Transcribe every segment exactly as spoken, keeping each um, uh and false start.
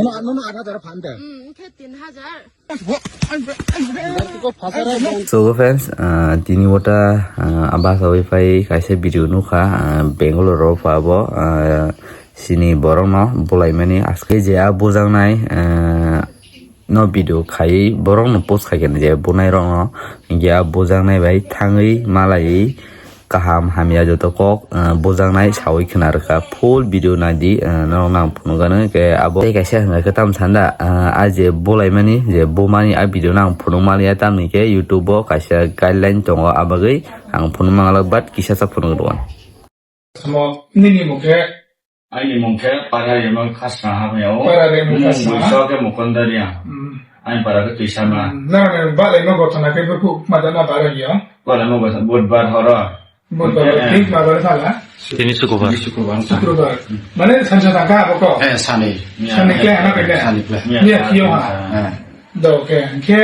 Nono, nono aat hajar phan de. Hmm, khe tin hajar. So friends, ah, tini wata, ah, aba sawi pai kaisa video nukha, ah, Bangalore ro pha bo, ah, sini borok no bulaimani aske je a bujaknai, ah, no video khaiwi borok no post khaikha je bunai rok no, je a bujaknai bai thangwi malaiwi kaham hamya joto kok, ah, bujaknai sawi khna rwkha. Full video naidi, ah, norok nang phunukgano, hwnkhe abo tei kaisa hwnkha khe tamo sanda, ah, a je bulaimani, je bumani a video no ang phunuk maliya, tamni khe YouTube o kaisa guideline tongo, a bagwi ang phunuk mangala, but kisa sa phunuk rwkha. Samo nini mung khe? Aini mung khe Para Remang Khasna hamya o. Para Remang Khasna. Mung buiso khe Mukondaria. Hmm. Aini para khe Tuisama. Hmm. Nang ni balai no gotona khe bukhu madana bara ya. Balai no gotona Budbar horo. Budbar, eh, eh. Thik madana sala. Tini Sukubar. Sukubar. Sukubar. Mane sansa tangka abo ko? Eh, sani. Sani kle hana kle. Sani kle. Miya kiyo ha. Eh. Do ke. Ke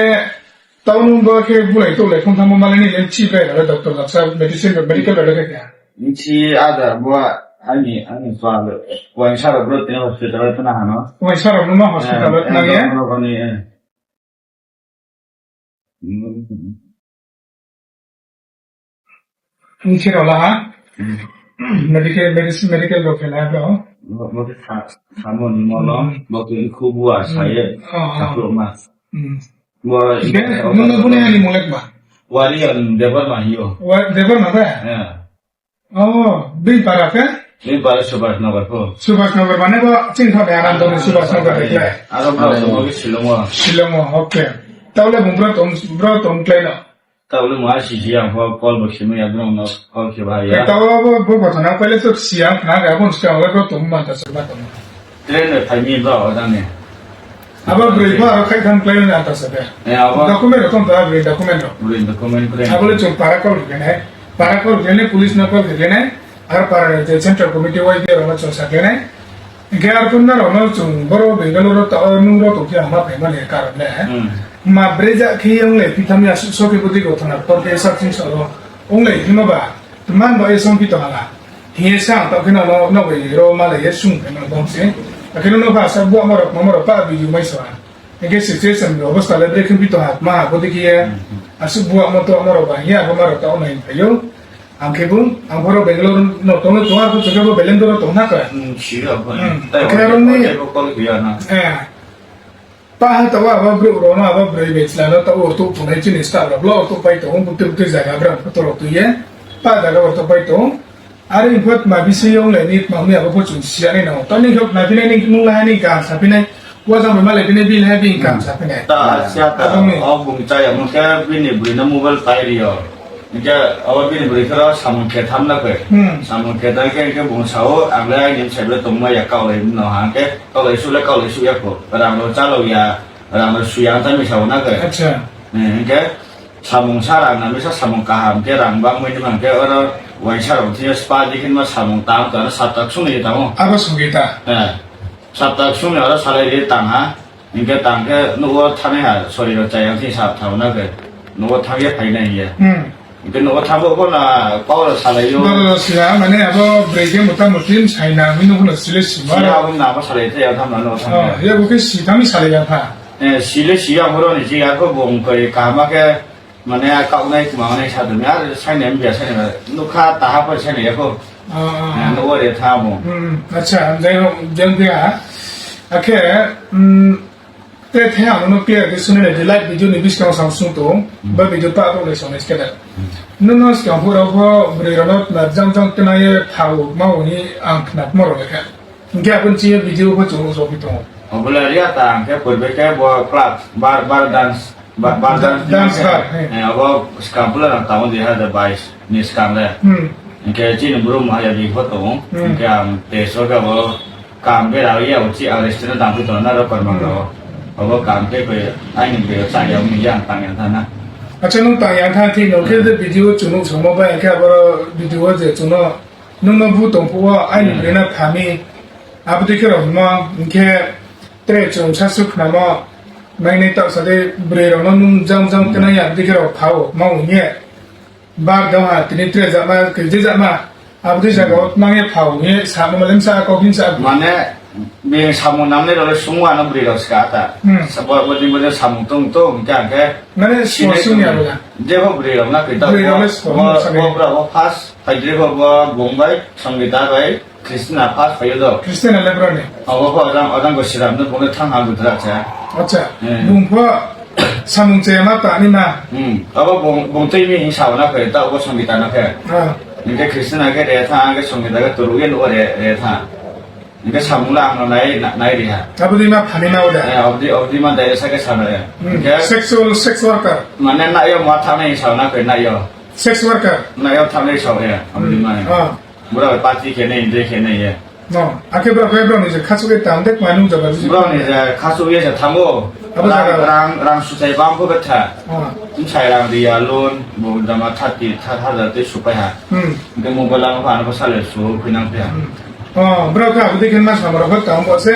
taunung bo khe bulai to le khung tamo malai ni len chi bai ra doctor laksa medicine medical ra khe. Nchi ada bo ani, ani soal. Waisa rok bro tini hospital o tuna hano. Waisa rok no hospital o tuna ya? Eh, eh, eh. Nchi rok la ha? Hmm. Medical, medicine, medical rok khe na bro? Bo, bo khe sa, samo ni molo, hmm, bo khe khu bua, hmm, saye, oh, oh, sakro ma. Hmm. Bo, be, nung no bune ani molek ma? Wari an Debbarma hiyo. Wa, Debbarma ba? Eh. Oh, bini para khe? Bini para Subhash Nagar ko. Subhash Nagar mane bo chini thok Anandoni Subhash Nagar de khlai. Aro bro, hmm, tongmo khe Shillong o. Shillong o, okay. Taule bung bro tong, bro tong khlai no. Taule mo asi ji ang ko call bo simi ya bro no call khe ba ya. Taule bo, bo bo thana pele to si ang khna ga bon ska wala bro tong man ta sa ba tong. Train bai phaimi ba o jani. Abo bwrwi bo aro khai thang klai wngya ta sa de. Eh, abo. Document rok tong ta bwrwi document rok. Bwrwi document kwrwi. Abo le chwng para call khe ne. Para call khe ne, police no call khe ne. Ar para je central committee wai de rok no chwng sa khe ne. Ge ar kun na rok no chwng boro Bangalore ro ta o nung ro tong khe hama phai mani karon ne. Hmm. Ma breja khe yong le pitham ya so ke budi go thana por ke sa ching so ro. Ong le hima ba. Man ba e song pito hala. Hiye sa, tao kheno no, no bai ro ma le ye sung kheno bom se. Akheno no ba sa buak ma rok, ma rok pa bi ju mai so. Ege situation ro, obostha le bre khim pito hat ma, bo dikhi ye. Asu buak ma to ma rok ba, hiya bo ma rok ta onai phayo. Ang khe bu, ang boro Bangalore no tong no tong, aku chukhe bo Bangalore no tong na ka. Hmm, si ya bo. Hmm. Tai akhero ni ko ko ya na. Eh. Pa hai tawa abo bru ro no abo broi be chila no ta ur tu punai chini sta bla bla ur tu pai to, bukti bukti jaga bra photo ro tu ye. Pa jaga ur tu pai to. Ari input ma bisi yong le ni ma mi abo phu chung sia ni no. To ni khok na pinai ni nung la ni ga sa pinai. Wa jang ma le pinai bi le bi ga sa pinai. Ta sia ta. Abo mi. O bung cha ya mo khe bini bui na mobile pai ri yo. Hingke abo bini bwrwi khoro samung khe thamna khe. Hmm. Samung khe tang khe, hingke bung sao, "Ang le aini bwsai bai tongma ya, kaulai no ha," hingke kaulai su le kaulai su ya kho. Rang no chalo ya, rang no su ya, ang tamo sao na khe. Acha. Hmm, hingke samung sa rang na misa samung kaham khe rang bang mai ni mang khe oro waisa rok thia spa di khin ma samung tam ta na sat tak sung ni tamo. Abo sung ta. Eh. Sat tak sung ni oro salai di tang ha. Hingke tang khe nugo thani ha, sorry, rok chayang thwi sa thao na khe, nugo thang ye phai nai ye. Hmm. Hingke nugo thang bo na power salai yo. Boro sila, mane abo brege mota moti sai na, hino hino sile sima. Sila abo na ba salai thai ya tham na nugo thang. Oh, ye. Ye bo khe si thami salai ya tha. Eh, sile si ya boro ni si ya ko bong koi kaham khe Mane a kaunai tongma nai sa tongmi, a sainai wngya sainai nukha taha pai sainai yako. Ah, ah, ah. Nukgo re tha bo. Hmm, acha, jai hok, jai hok ya. Akhe, hmm, te the ang no clear ke sunai de live video ni biskang sang sung to, hmm, ba video ta ko le sonai skeda. Hmm. No no skang hura ho bri ro no na jang jang tena ye tha wo ma wo ni ang khna mo ro le kha. Hingke aboni chini video bo chwng nukjagwi tongo. Obo le riya ta hingke purbe khe bo club, bar, bar dance, ba-, bar da-, dance, dance hingke, bar, he. Eh, abo swkang puila rang tamo dui hazar bais ni swkang le. Hmm. Hingke chini brum haya bipho tongo. Hmm. Hingke ang teso khe abo kam bera ya uchi ang restaurant tang phi tongo na rok korma rok. Hmm. Abo kam khe koi aini bera cha ya uni yang tang yang thana. Acha, nwng tang yang thang thik no khe, hmm, je video chwng nuk songma bai khe abo video je chwngno Nwng no bu tong phuo, aini, hmm, bwrwi no thami, abo dikhe rok himo, hinkhe tre chwng sa suk khnamo, nainai tak sa de bwrwi rok no nwng jang jang, hmm, tenai ya, abo dikhe rok phao, ma wngye. Bar dong ha, tini tre jama, khe je jama, abo dei jaga o, hmm, nang ye phao, ye sa no malem sa, kok hin sa. Mane, Bini samung nangnai rok le sung ano bwrwi rok ska ta. Hmm. Sa-, bo, bo, bo, bo samung tung tung hwnkhe hwnkhe Mane sinai sung ya tung. Bwla. Jebo bwrwi rok na koi ta. Bwrwi rok le sung, bo, sung bo ya. Bwrwi rok bo first phai de bo, bo bung bai, Sangita bai, Christina first phai do. Christina le bwrwi ni. Abo bo orang, orang go siram no bung le thang ha gudra cha. Acha. Hmm. Bung pho samung che ma ta ni ma. Hmm. Abo bung, bung tei mi hin sa na koi ta, bo Sangita na khe. Ah. Hwnkhe Christina khe re tha, hwnkhe Sangita khe turu ye no re, re tha. Hingke samung le ang no nai, na-, nai ri ha. Aboni ma phani ma uda. Eh, obdi, obdi ma dai sa ke sa na ya. Hmm. Hingke sexual, sex worker. Mane na yo ma thang nai sa na koi na yo. Sex worker. Na yo thang nai sa ya. Abdi ma. Ah. Bura party ke nai, de ke nai ya. No, ake bura ke bura ni je khasu ke tam de ma nung jaga. Bura ni je khasu ye sa thango. Abo rang, jaga. Rang, rang sutai bam ko betha. Ah. Tum sai rang ri ya loan, mo jama thirty, thirty thousand te supai ha. Hmm. Hingke mobile ang ko ano ko sale su koi nang pya. Hmm. Oh, bro, ka abdi khen ma samaro kho tamo se.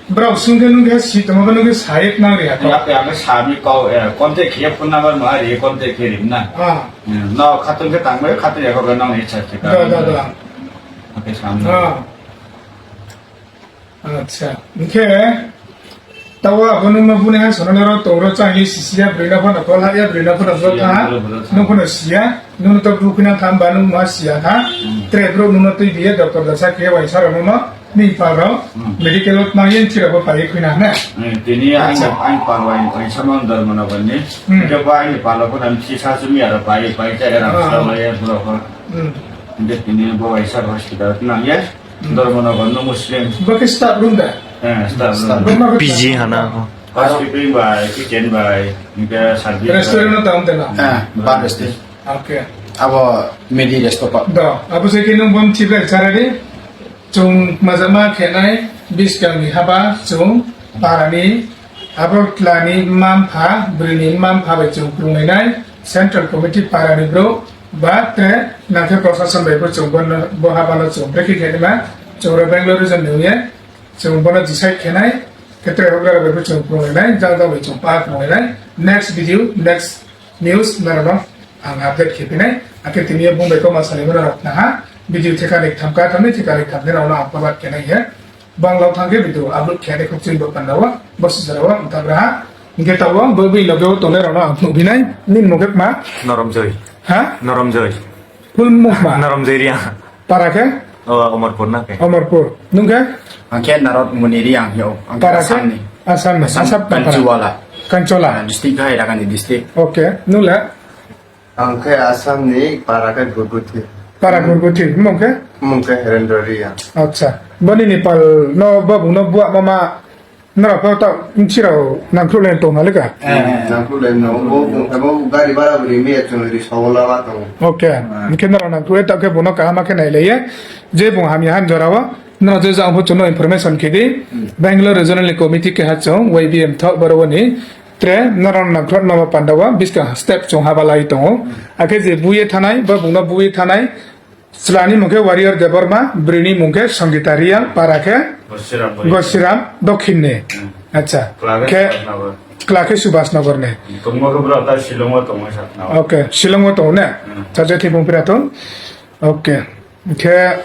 Bro, sungke nungke si tamo nungke sayek nang ri ato. Ya pe ame sami kau, eh, contact khe phone number ma ri, contact khe ri na. Ah. Hmm, no, khatun khe tangbai, khatun ya ko nang ni cha cha. Da, da, da. Oke, sami. Ah. Acha, hingke tawa abo nungno buni ha sono noro tongro chang ye sisiya bwrwi no phano kol ha ya bwrwi no phano bwrwi tha. Siya, bwrwi no phano tha. Nung phano siya, nung to bwrwi khuna tham ba nung ma siya tha. Hmm. Tre bwrwi nungno twi biye doctor da sa khe waisa rok nungno ni pa rok. Hmm. Medical ot ma yen chira bo pai khuna na. Hmm, tini ang, acha, ang pa rok ang, ang samang dharma na bani. Hmm. Ke ba ang pa rok phano si sa sumi ara pai, pai cha era. Ah. Sa la ya bwrwi ko. Hmm. Hingke tini bo waisa hospital nang ye. Hmm. Dharmanagar no Muslim. Bo khe staff room da? Eh, staff room. Staff room. P G hana. Housekeeping bai, kitchen bai, hingke service bai. Restaurant no tamo tela? Eh, bar restaurant. Okay. Abo medi resto pa. Do, abo se ke nung bon chibai charadi. Chung majama khenai biskang ni haba chung parani abo tlani mampha, bwrwini mampha bai chung krunglainai Central Committee parani bro. Ba tre nangkhe prosason bai bo chwng bono, bo habano chwng brekhe khe ma chwng ro Bangalore region ni ye chwng bono decide khenai, khe tre hokra bai bo chwng phrwnglainai, jang jang bai chwng pa phrwnglainai. Next video, next news norokno ang update khe phinai. Akhe tini bung bai kok ma sani bono rok naha video thekani thamka thamni thekani thamni rokno ang forward khenai ye. Bangla thangkhe video upload khe ani khuk chini bo pandao, bo sijaro wng tagra ha. Hingke tabo bo bini loge o tongnai rokno ang phunuk binai, nini mung khe ma? Noromjoi. Ha? Noromjoi. Full mung ma? Noromjoi Riang. Para khe? O, Omorpur na khe. Omorpur. Nung khe? Ang khe Narot Muni Riang yo. Ang khe para khe? Assam ni. Assam ni. Assam, Assam Panchwala. Panchwala. Ah, district khe Hailakandi district. Okay. Nung le? Ang khe Assam ni para khe Gurguthi. Para Gurguthi, mung khe? Mung khe Herendra Riang. Acha. Boni Nepal no babung no buak mama norok pho ta bisi rok nangkhruh lai tong nalika? Eh, nangkhruh lai no. Bo, bo, bo gari bara bri me chung ri sola ba tong. Okay. Ah. Hingke norok nangkhruh ta khe bono kaham khe nai lai ye. Je bung hamya han jora o. Norok je jang pho chung no information khe di. Hmm. Bangalore Regional Committee keha chung Y B M thok boro ni. Tre norok nangkhlok nangma pandao biskang step chwng haba lai tongo. Akhe je buye thanai, ba bungno buye thanai, chwlani mung khe Warrior Debbarma, bwrwini mung khe Sangita Riang, para khe Gosiram bai. Gosiram, Dokhin ni. Hmm. Acha. Kla khe khe, Subhas Nagar. Kla khe Subhas Nagar ni. Tongmo khe bwrok ta Shillong o tongo sakno. Okay, Shillong o tongo ne? Hmm. Chaja thibung pira thung. Okay. Khe